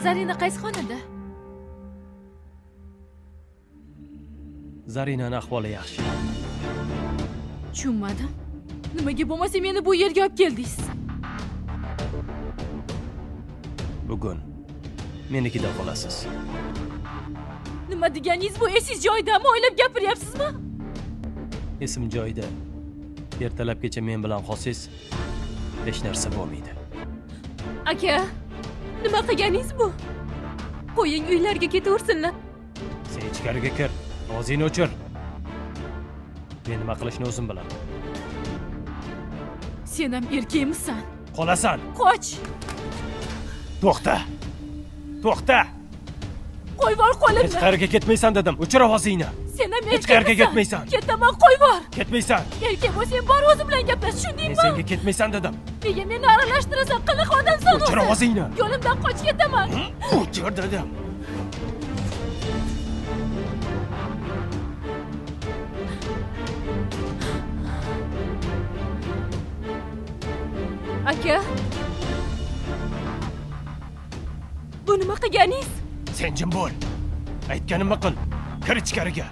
Zarina qaysi xonada? Zarinani ahvoli yaxshi. Tushunmadim. Nimaga bo'lmasa meni bu yerga olib keldingiz? Bugun menikida qolasiz. Nima deganingiz bu? Esingiz joyidami? O'ylab gapiryapsizmi? Esim joyida. Ertalabgacha men bilan qolsangiz, hech narsa bo'lmaydi. Aka, nima qilganingiz bu? Qo'ying, uylarga ketaversinlar. Sen ichkariga kir, ovozingni o'chir. Men nima qilishni o'zim bilaman. Sen ham erkakmisan? Qolasan. Qoch! To'xta. To'xta. Qo'yvor qo'limni. Hech qayerga ketmaysan dedim. O'chir ovozingni. Sen ham Hech qayerga ketmaysan. Ketaman, qo'yvor. Ketmaysan. Erkak bo'lsang bor o'zim bilan gaplash, tushundingmi? Men senga ketmaysan dedim. Nega meni aralashtirasan? Qiliq odamsan o'zi. O'chir ovozingni. Yo'limdan qoch ketaman. O'chir dedim. Aka. Bu nima qilganingiz? Sen jim bo'l. Aytganimni qil. Kir ichkariga.